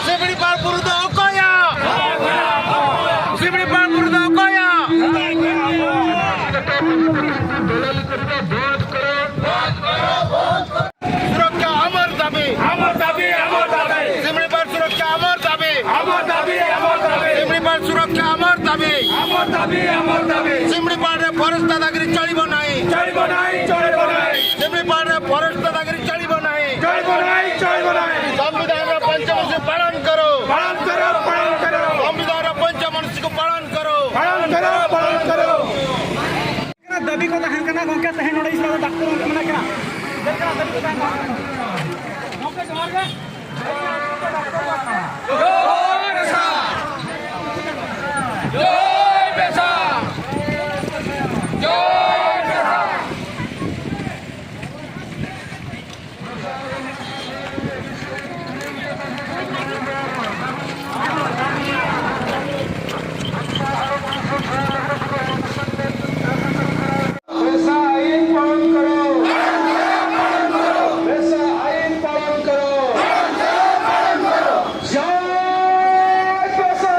ଶିମିଳିପାଳ ପୁରୁଦ କୟା, ଶିମିଳିପାଳ ପୁରୁଦ କୟା। ସୁରକ୍ଷା আমার দাবি, আমার দাবি, আমার দাবি। শিমিলিপাল সুরক্ষা আমার দাবি, আমার দাবি, আমার দাবি। শিমিলিপাল সুরক্ষা আমার দাবি, আমার দাবি, আমার দাবি। ଶିମିଳିପାଳରେ ଫରେଷ୍ଟ ଦାଦାଗିରି ଚଳିବ ନାହିଁ, ଚଳିବ ନାହିଁ, ଚଳିବ ନାହିଁ। ଶିମିଳିପାଳରେ ଫରେଷ୍ଟ ଦାଦାଗିରି ଚଳିବ ନାହିଁ, ଚଳିବ ନାହିଁ, ଚଳିବ ନାହିଁ। ସମ୍ବିଧାନର ପଞ୍ଚମର୍ଷି ପାଳନ କର, ପାଳନ କର, ପାଳନ କର। ସମ୍ବିଧାନର ପଞ୍ଚମର୍ଷିକୁ ପାଳନ କର। ପାଳନ କର, ପାଳନ କର। दाबी को तहन कना गोंके, तहन नोडे इसला डाक्टर गोंके मना कना दाबी को तहन गोंके, जोहार गे। জয় পেশা, জয় পেশা। পেশা আইন পালন করো, পেশা আইন পালন করো। জয় পেশা,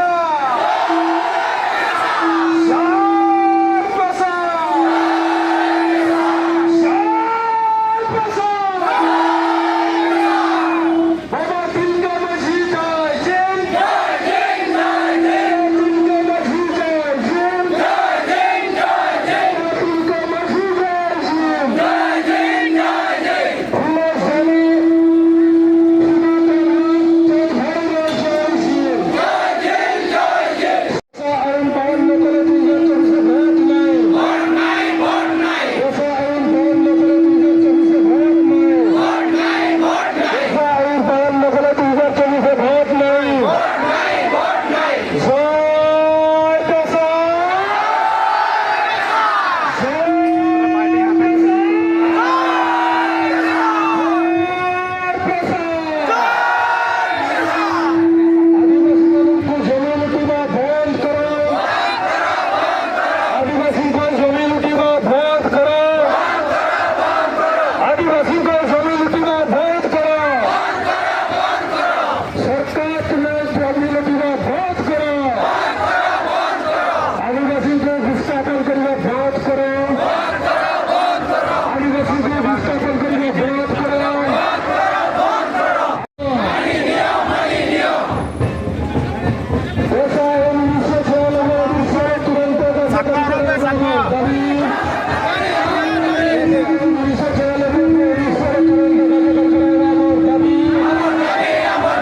জয় পেশা, জয় পেশা। বাবা তিলকা মাঝি জয় জয়, তিলকা মাঝি জয় জয়, তিলকা মাঝি জয় জয়। ভুলো স্বামী আইন পালন নকরে 2024-এ ভোট নাই, আইন পালন নকরে 2024-এ ভোট নাই, আইন পালন নকরে 2024-এ ভোট নাই। জয় পেশা, জয় পেশা। আদিবাসীମାନଙ୍କୁ ଜମି ଲୁଟିବା ବନ୍ଦ କର, ଆଦିବାସୀଙ୍କ ଜମି ଲୁଟିବା ବନ୍ଦ କର, ଆଦିବାସୀଙ୍କ ଜମି ଲୁଟିବା ବନ୍ଦ କର। ସରକାର ତୁମେ ଜମି ଲୁଟିବା ବନ୍ଦ କର, ଆଦିବାସୀଙ୍କୁ ବିସ୍ଥାପନ କରିବା ବନ୍ଦ କର, ଆଦିବାସୀଙ୍କୁ ବିସ୍ଥାପନ କରିବା ବନ୍ଦ କର। পেশা আইন 1996 ଓଡ଼ିଶାରେ ତୁରନ୍ତ କାର୍ଯ୍ୟକାରୀ କରାଇବା ଦାବି। 1996 ଓଡ଼ିଶାରେ ତୁରନ୍ତ କାର୍ଯ୍ୟକାରୀ କରାଇବା ଆମର ଦାବି।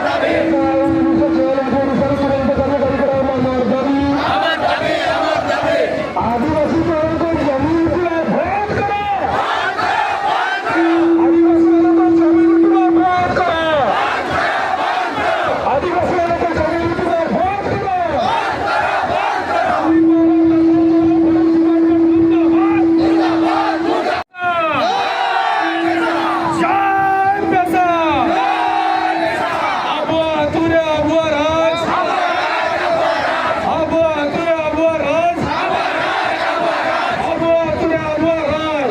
পেশা ଆଇନ 1996 ଓଡ଼ିଶାରେ ତୁରନ୍ତ କାର୍ଯ୍ୟକାରୀ କରାଇବା ଆମର ଦାବି। ଆଦିବାସୀମାନଙ୍କ ଜମି ଲୁଟିବା ବନ୍ଦ କର, ଆଦିବାସୀମାନଙ୍କ ଜମି ଲୁଟିବା ବନ୍ଦ କର, ଆଦିବାସୀମାନଙ୍କ ଜମି ଲୁଟିବା ବନ୍ଦ କର। জয় পেশা। আবুয়া আতুরে আবুয়া রাজ, আবুয়া আতুরে আবুয়া রাজ, আবুয়া আতুরে আবুয়া রাজ।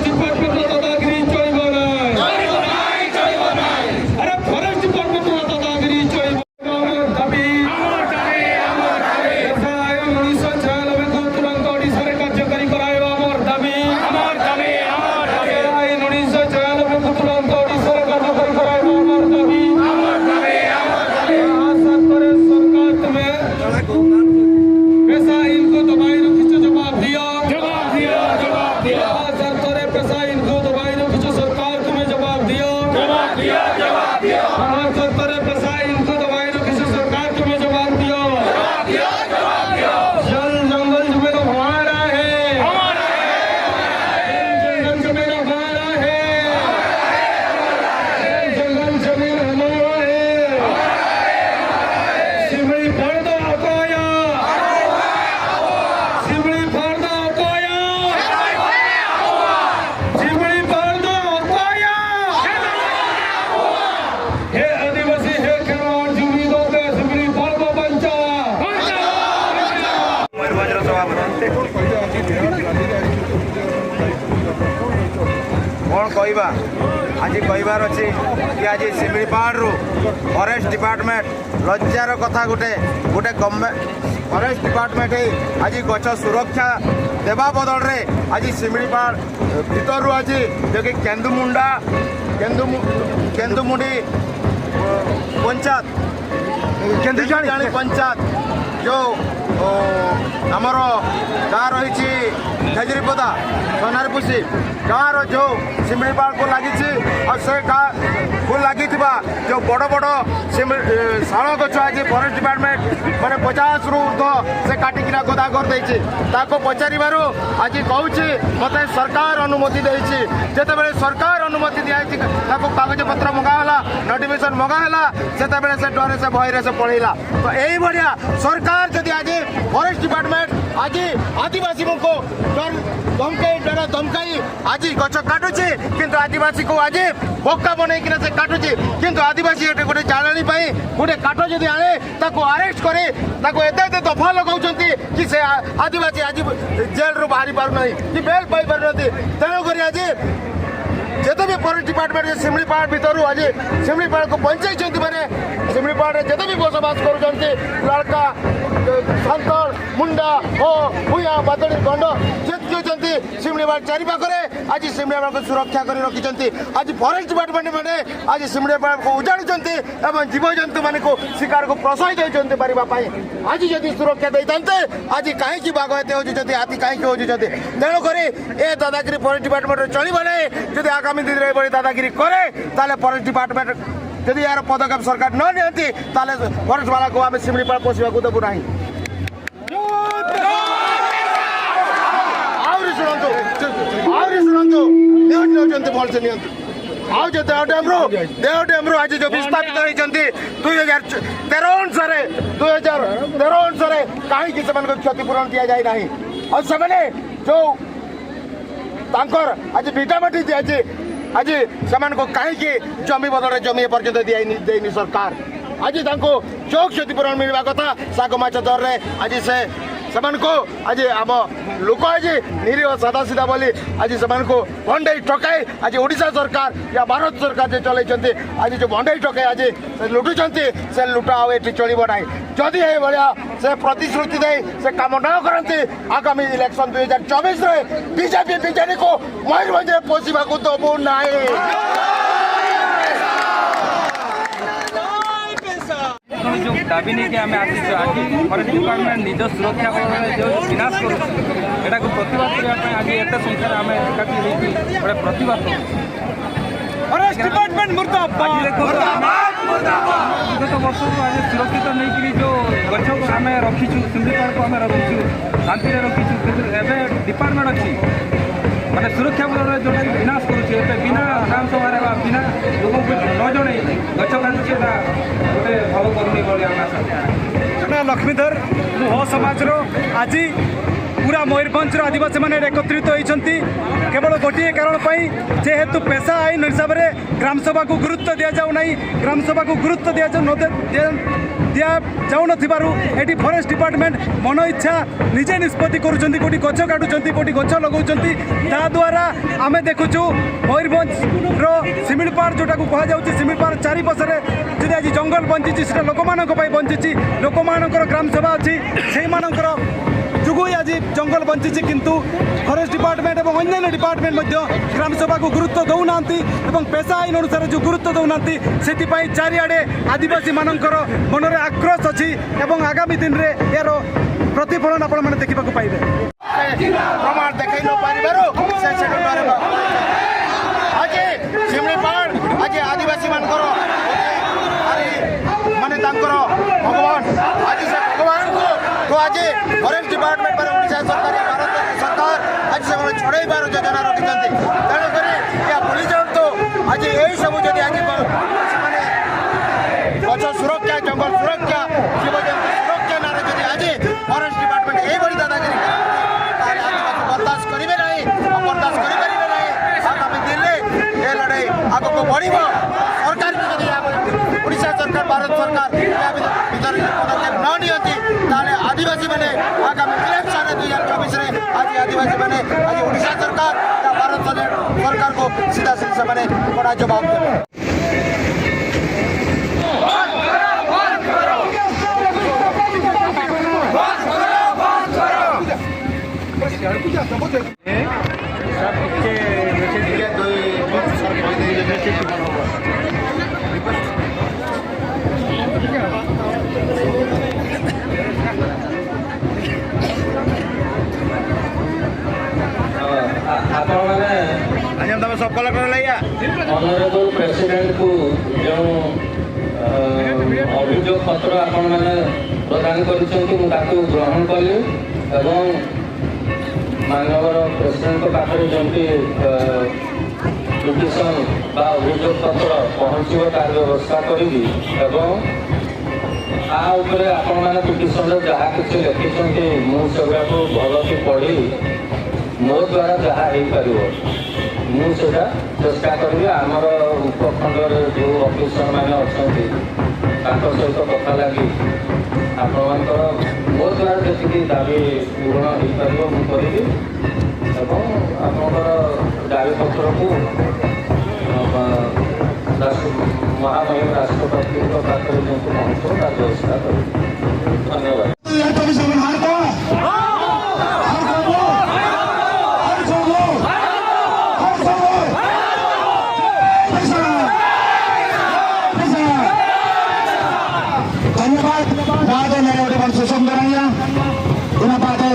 ডিপার্টমেন্ট দাদাগিরি চলিব নাই। আরে ফরেস্ট ডিপার্টমেন্ট দাদাগিরি চলিব আমার দাবি। পেশা আইন 1996କୁ ତୁରନ୍ତ ଓଡ଼ିଶାରେ କାର୍ଯ୍ୟକାରୀ କରାଇବା ଆମର ଦାବି। পেশা ଆଇନ 1996କୁ ତୁରନ୍ତ ଓଡ଼ିଶାରେ କାର୍ଯ୍ୟକାରୀ କରାଇବା ଆମର ଦାବି। ସ୍ୱାର୍ଥରେ ସରକାର ତୁମେ পেশা ଆଇନକୁ ଦବାଇ ରଖିଛ, ଜବାବ ଦିଅ, ଜବାବ ଦିଅ, ଜବାବ ଦିଅ। ସ୍ୱାର୍ଥରେ পেশା ଆଇନକୁ ଦବାଇ ରଖିଛ, ସରକାର ତୁମେ ଜବାବ ଦିଅ, ଜବାବ ଦିଅ, ଜବାବ ଦିଅ। ସ୍ୱାର୍ଥରେ পেশା ଆଇନକୁ ଦବାଇ ରଖିଛ, ସରକାର ତୁମେ ଆଜି କହିବାର ଅଛି କି ଆଜି ଶିମିଳିପାହାଡ଼ରୁ ଫରେଷ୍ଟ ଡିପାର୍ଟମେଣ୍ଟ, ଲଜ୍ଜାର କଥା, ଗୋଟେ ଗଭର୍ଣ୍ଣମେଣ୍ଟ ଫରେଷ୍ଟ ଡିପାର୍ଟମେଣ୍ଟ ହେଇ ଆଜି ଗଛ ସୁରକ୍ଷା ଦେବା ବଦଳରେ ଆଜି ଶିମିଳିପାହାଡ଼ ଭିତରରୁ ଆଜି ଯେଉଁକି କେନ୍ଦୁମୁଣ୍ଡା, କେନ୍ଦୁମୁଣ୍ଡି ପଞ୍ଚାୟତ, କେନ୍ଦୁଜାଣି ପଞ୍ଚାୟତ, ଯେଉଁ ଆମର ଗାଁ ରହିଛି ଖେଜୁରୀପଦା, ସୋନାରପୁଷି ଗାଁର ଯେଉଁ ଶିମିଳିପାଳକୁ ଲାଗିଛି, ଆଉ ସେ ଗାଁକୁ ଲାଗିଥିବା ଯେଉଁ ବଡ଼ ବଡ଼ ଶାଳ ଗଛ ଆଜି ଫରେଷ୍ଟ ଡିପାର୍ଟମେଣ୍ଟ ମାନେ 50ରୁ ଉର୍ଦ୍ଧ୍ୱ ସେ କାଟିକିନା ଗଦା କରିଦେଇଛି। ତାକୁ ପଚାରିବାରୁ ଆଜି କହୁଛି, ମୋତେ ସରକାର ଅନୁମତି ଦେଇଛି। ଯେତେବେଳେ ସରକାର ଅନୁମତି ଦିଆହେଇଛି, ତାକୁ କାଗଜପତ୍ର ମଗା ହେଲା, ନୋଟିଫିକେସନ ମଗା ହେଲା, ସେତେବେଳେ ସେ ଡରେ, ସେ ଭୟରେ ସେ ପଳେଇଲା। ତ ଏଇଭଳିଆ ସରକାର ଯଦି ଆଜି ଫରେଷ୍ଟ ଡିପାର୍ଟମେଣ୍ଟ ଆଜି ଆଦିବାସୀଙ୍କୁ ଧମକାଇ, ଡର ଧମକାଇ ଆଜି ଗଛ କାଟୁଛି, କିନ୍ତୁ ଆଦିବାସୀକୁ ଆଜି ବୋକା ବନେଇକିନା ସେ କାଟୁଛି। କିନ୍ତୁ ଆଦିବାସୀ ଏଠି ଗୋଟେ ଜାଳେଣୀ ପାଇଁ ଗୋଟେ କାଠ ଯଦି ଆଣେ, ତାକୁ ଆରେଷ୍ଟ କରି ତାକୁ ଏତେ ଏତେ ଦଫା ଲଗାଉଛନ୍ତି କି ସେ ଆଦିବାସୀ ଆଜି ଜେଲରୁ ବାହାରି ପାରୁନାହିଁ କି ବେଲ୍ ପାଇପାରୁନାହାନ୍ତି। ତେଣୁକରି ଆଜି ଯେତେ ବି ଫରେଷ୍ଟ ଡିପାର୍ଟମେଣ୍ଟ ଶିମିଳିପାଳ ଭିତରୁ ଆଜି ଶିମିଳିପାଳକୁ ବଞ୍ଚେଇଛନ୍ତି, ମାନେ ଶିମିଳିପାଳରେ ଯେତେ ବି ବସବାସ କରୁଛନ୍ତି, ଲଡ଼କା, ସାନ୍ତଳ, ମୁଣ୍ଡା ଓ ଭୂୟା, ବାଦଡ଼ି, ଗଣ୍ଡ ଯେତିକି ଅଛନ୍ତି ଶିମିଳିପାଳ ଚାରିପାଖରେ, ଆଜି ଶିମିଳିପାଳକୁ ସୁରକ୍ଷା କରି ରଖିଛନ୍ତି। ଆଜି ଫରେଷ୍ଟ ଡିପାର୍ଟମେଣ୍ଟ ମାନେ ଆଜି ଶିମିଳିପାଳକୁ ଉଜାଡ଼ୁଛନ୍ତି ଏବଂ ଜୀବଜନ୍ତୁମାନଙ୍କୁ ଶିକାରକୁ ପ୍ରଶୟ ଦେଉଛନ୍ତି ପାରିବା ପାଇଁ। ଆଜି ଯଦି ସୁରକ୍ଷା ଦେଇଥାନ୍ତେ, ଆଜି କାହିଁକି ବାଘ ଏତେ ହେଉଛନ୍ତି, ହାତୀ କାହିଁକି ହେଉଛନ୍ତି? ତେଣୁକରି ଏ ଦାଦାଗିରି ଫରେଷ୍ଟ ଡିପାର୍ଟମେଣ୍ଟରେ ଚଳିବ ନାହିଁ। ଯଦି ଆଗାମୀ ଦିନରେ ଏଭଳି ଦାଦାଗିରି କରେ, ତାହେଲେ ଫରେଷ୍ଟ ଡିପାର୍ଟମେଣ୍ଟ ଯଦି ଏହାର ପଦକ୍ଷେପ ସରକାର ନ ନିଅନ୍ତି, ତାହେଲେ ଫରେଷ୍ଟ ବାଲାକୁ ଆମେ ଶିମିଳିପାଳ ପଶିବାକୁ ଦେବୁ ନାହିଁ। ଆହୁରି ଶୁଣନ୍ତୁ, ଆହୁରି ଶୁଣନ୍ତୁ, ନିଅନ୍ତୁ, ନେଉଛନ୍ତି, ଭଲସେ ନିଅନ୍ତୁ। ଆଉ ଯୋଉ ଦେଓ ଡ୍ୟାମ୍ରୁ ଆଜି ଯୋଉ ବିସ୍ଥାପିତ ହେଇଛନ୍ତି, 2013 ଅନୁସାରେ, 2013 ଅନୁସାରେ କାହିଁକି ସେମାନଙ୍କୁ କ୍ଷତିପୂରଣ ଦିଆଯାଇ ନାହିଁ? ଆଉ ସେମାନେ ଯୋଉ ତାଙ୍କର ଆଜି ଭିଟାମାଟି ଦିଆଯାଇଛି, ଆଜି ସେମାନଙ୍କୁ କାହିଁକି ଜମି ବଦଳରେ ଜମି ଏପର୍ଯ୍ୟନ୍ତ ଦେଇନି ସରକାର? ଆଜି ତାଙ୍କୁ ଯୋଉ କ୍ଷତିପୂରଣ ମିଳିବା କଥା, ଶାଗ ମାଛ ଦରରେ ଆଜି ସେମାନଙ୍କୁ ଆଜି ଆମ ଲୋକ ଆଜି ନିରୀହ ସାଧା ସିଧା ବୋଲି ଆଜି ସେମାନଙ୍କୁ ଭଣ୍ଡେଇ ଠକାଇ ଆଜି ଓଡ଼ିଶା ସରକାର ୟା ଭାରତ ସରକାର ଯେ ଚଲେଇଛନ୍ତି, ଆଜି ଯେଉଁ ଭଣ୍ଡେଇ ଠକାଇ ଆଜି ସେ ଲୁଟୁଛନ୍ତି, ସେ ଲୁଟ ଆଉ ଏଠି ଚଳିବ ନାହିଁ। ଯଦି ଏଇଭଳିଆ ସେ ପ୍ରତିଶ୍ରୁତି ଦେଇ ସେ କାମ ନ କରନ୍ତି, ଆଗାମୀ ଇଲେକ୍ସନ 2024ରେ ବିଜେପି, ବିଜେଡିକୁ ମୟୂରଭଞ୍ଜରେ ପଶିବାକୁ ଦେବୁ ନାହିଁ। ଯେଉଁ ଦାବି ନେଇକି ଆମେ ଆସିଛୁ, ଆଜି ଫରେଷ୍ଟ ଡିପାର୍ଟମେଣ୍ଟ ନିଜ ସୁରକ୍ଷା ବଳରେ ଯେଉଁ ବିନାଶ କରୁଛି, ଏଟାକୁ ପ୍ରତିବାଦ କରିବା ପାଇଁ ଆଜି ଏତେ ସଂଖ୍ୟାରେ ଆମେ ଏକାଠି ହେଇକି ଗୋଟେ ପ୍ରତିବାଦ କରୁଛୁ। ଫରେଷ୍ଟ ଡିପାର୍ଟମେଣ୍ଟ ମୁର୍ଦାବାଦ! ଆଜି ଦେଖନ୍ତୁ, ବିଗତ ବର୍ଷରୁ ଆଜି ସୁରକ୍ଷିତ ନେଇକିରି ଯେଉଁ ଗଛକୁ ଆମେ ରଖିଛୁ, ଶିମିଳିପାଳକୁ ଆମେ ରଖିଛୁ, ଶାନ୍ତିରେ ରଖିଛୁ। କିନ୍ତୁ ଏବେ ଡିପାର୍ଟମେଣ୍ଟ ଅଛି ମାନେ ସୁରକ୍ଷା ବଳରେ ଯେଉଁଟାକି ବିନାଶ କରୁଛି, ଏବେ ବିନା ଗ୍ରାମ ସଭାରେ ବା ବିନା ଲୋକଙ୍କୁ ନ ଜଣେଇ ଗଛ କାଟୁଛି, ଏଟା ଗୋଟେ ଭଲ କରୁନି ବୋଲି ଆମେ ଆଶା କରୁଛୁ। ନା ଲକ୍ଷ୍ମୀଧର, ମୁଁ ହୋ ସମାଜର। ଆଜି ପୁରା ମୟୂରଭଞ୍ଜର ଆଦିବାସୀମାନେ ଏକତ୍ରିତ ହୋଇଛନ୍ତି କେବଳ ଗୋଟିଏ କାରଣ ପାଇଁ, ଯେହେତୁ ପେଶା ଆଇନ ହିସାବରେ ଗ୍ରାମସଭାକୁ ଗୁରୁତ୍ୱ ଦିଆଯାଉ ନାହିଁ। ଗ୍ରାମସଭାକୁ ଗୁରୁତ୍ୱ ଦିଆଯାଉନଥିବାରୁ ଏଠି ଫରେଷ୍ଟ ଡିପାର୍ଟମେଣ୍ଟ ମନ ଇଚ୍ଛା ନିଜେ ନିଷ୍ପତ୍ତି କରୁଛନ୍ତି, କେଉଁଠି ଗଛ କାଟୁଛନ୍ତି, କେଉଁଠି ଗଛ ଲଗାଉଛନ୍ତି। ତାଦ୍ୱାରା ଆମେ ଦେଖୁଛୁ, ମୟୂରଭଞ୍ଜର ଶିମିଳିପାଳ ଯେଉଁଟାକୁ କୁହାଯାଉଛି, ଶିମିଳିପାଳ ଚାରିପାଶରେ ଯଦି ଆଜି ଜଙ୍ଗଲ ବଞ୍ଚିଛି, ସେଟା ଲୋକମାନଙ୍କ ପାଇଁ ବଞ୍ଚିଛି। ଲୋକମାନଙ୍କର ଗ୍ରାମସଭା ଅଛି, ସେଇମାନଙ୍କର ଯୋଗୁଁ ହିଁ ଆଜି ଜଙ୍ଗଲ ବଞ୍ଚିଛି। କିନ୍ତୁ ଫରେଷ୍ଟ ଡିପାର୍ଟମେଣ୍ଟ ଏବଂ ଅନ୍ୟାନ୍ୟ ଡିପାର୍ଟମେଣ୍ଟ ମଧ୍ୟ ଗ୍ରାମସଭାକୁ ଗୁରୁତ୍ୱ ଦେଉନାହାନ୍ତି ଏବଂ ପେଶା ଆଇନ ଅନୁସାରେ ଯେଉଁ ଗୁରୁତ୍ୱ ଦେଉନାହାନ୍ତି, ସେଥିପାଇଁ ଚାରିଆଡ଼େ ଆଦିବାସୀମାନଙ୍କର ମନରେ ଆକ୍ରୋଶ ଅଛି ଏବଂ ଆଗାମୀ ଦିନରେ ଏହାର ପ୍ରତିଫଳନ ଆପଣମାନେ ଦେଖିବାକୁ ପାଇବେ। ପ୍ରମାଣ ଦେଖାଇ ନ ପାରିବାରୁ ସେ ସେଠୁ ଡରେ। ଆଜି ଶିମିଳିପାଳ ଆଜି ଆଦିବାସୀ ମାନଙ୍କର ଆରେ ମାନେ ତାଙ୍କର ଭଗବାନ। ଆଜି ସେ ଭଗବାନଙ୍କୁ ତ ଆଜି ଫରେଷ୍ଟ ଡିପାର୍ଟମେଣ୍ଟ ମାନେ ଓଡ଼ିଶା ସରକାର, ଭାରତ ସରକାର ଆଜି ସେମାନେ ଛଡ଼େଇବାର ଯୋଜନା ରଖିଛନ୍ତି। ତେଣୁକରି ଏହା ଭୁଲି ଯାଆନ୍ତୁ। ଆଜି ଏଇସବୁ ଯଦି ଆଜି ସେମାନେ ଗଛ ସୁରକ୍ଷା, ଜଙ୍ଗଲ ସୁରକ୍ଷା, ଜୀବଜନ୍ତୁ ସୁରକ୍ଷା ନାଁରେ ଯଦି ଆଜି ଫରେଷ୍ଟ ଡିପାର୍ଟମେଣ୍ଟ ଏଇଭଳି ଦାଦାଗିରି କରନ୍ତି, ତାହେଲେ ଆଦିବାସୀ ବରଦାସ୍ତ କରିବେ ନାହିଁ ଆଉ ବରଦାସ୍ତ କରିପାରିବେ ନାହିଁ। ଆଗାମୀ ଦିନରେ ଏ ଲଢ଼େଇ ଆଗକୁ ବଢ଼ିବ। ସରକାର ବି ଯଦି ଓଡ଼ିଶା ସରକାର, ଭାରତ ସରକାର ଏହା ଭିତରେ ପଦକ୍ଷେପ ନ ନିଅନ୍ତି, ତାହେଲେ ଆଦିବାସୀମାନେ ଆଗାମୀ ଇଲେକ୍ସନରେ 2024ରେ ଆଜି ଆଦିବାସୀମାନେ ଆଜି ଓଡ଼ିଶା ସରକାର ବା ଭାରତ ସରକାରକୁ ସିଧା ସିଧା ସେମାନେ କଡ଼ା ଜବାବ ଦେବେ। ଟିକେ ଦୁଇ ସାର୍ କହିଦେଇ। ଆପଣମାନେ ଆଜ୍ଞା, ତମେ ସବ୍ କଲେକ୍ଟର ଲାଗିଆ। ଅନରେବଲ ପ୍ରେସିଡେଣ୍ଟକୁ ଯେଉଁ ଅଭିଯୋଗ ପତ୍ର ଆପଣମାନେ ପ୍ରଦାନ କରିଛନ୍ତି, ମୁଁ ତାକୁ ଗ୍ରହଣ କଲି ଏବଂ ମାନ୍ୟବର ପ୍ରେସିଡେଣ୍ଟଙ୍କ ପାଖରେ ଯେମିତି ପିଟିସନ୍ ବା ଅଭିଯୋଗ ପତ୍ର ପହଞ୍ଚିବ, ତାର ବ୍ୟବସ୍ଥା କରିବି। ଏବଂ ତା ଉପରେ ଆପଣମାନେ ପିଟିସନରେ ଯାହା କିଛି ଲେଖିଛନ୍ତି, ମୁଁ ସେଗୁଡ଼ାକୁ ଭଲକି ପଢ଼ି ମୋ ଦ୍ୱାରା ଯାହା ହେଇପାରିବ ମୁଁ ସେଇଟା ଚେଷ୍ଟା କରିବି। ଆମର ଉପଖଣ୍ଡରେ ଯେଉଁ ଅଫିସର ମାନେ ଅଛନ୍ତି, ତାଙ୍କ ସହିତ କଥା ଲାଗି ଆପଣମାନଙ୍କର ମୋ ଦ୍ୱାରା ଯେତିକି ଦାବି ପୂରଣ ହେଇପାରିବ ମୁଁ କରିବି ଏବଂ ଆପଣଙ୍କର ଦାବିପତ୍ରକୁ ମହାମହିମ ରାଷ୍ଟ୍ରପତିଙ୍କ ପାଖରେ ଯେମିତି ପହଞ୍ଚିବ, ତାର ବ୍ୟବସ୍ଥା କରିବି। ଧନ୍ୟବାଦ। ধন্যবাদ। Nare susumdaranya inapate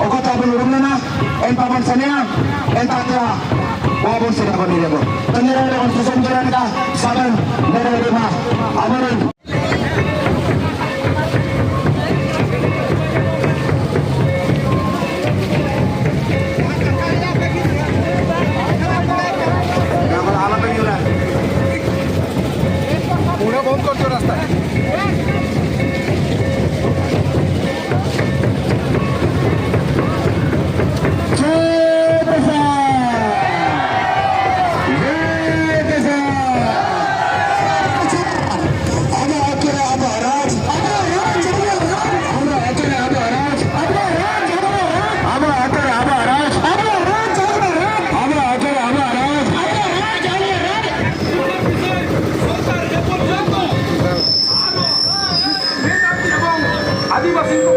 okota bulurumna en paman sania en tatia wabon sida konirebo tanyara on susumdaranya saban nere ma amaran. ପୁରା ବନ୍ଦ କରିଦିଅ ରାସ୍ତା। ଜୟ କିଷାନ, ଜୟ କିଷାନ। ଆମ ହକରେ ଆମ ରାଜ, ଆମ ରାଜ, ଆମ ହକରେ ଆମ ରାଜ, ଆମ ରାଜ, ଆମ ହକରେ ଆମ ରାଜ, ଆମ ରାଜ, ଆମ ହକରେ ଆମ ରାଜ, ଆମ ରାଜ। ସରକାର ଯେପର୍ଯ୍ୟନ୍ତ ଏବଂ ଆଦିବାସୀଙ୍କ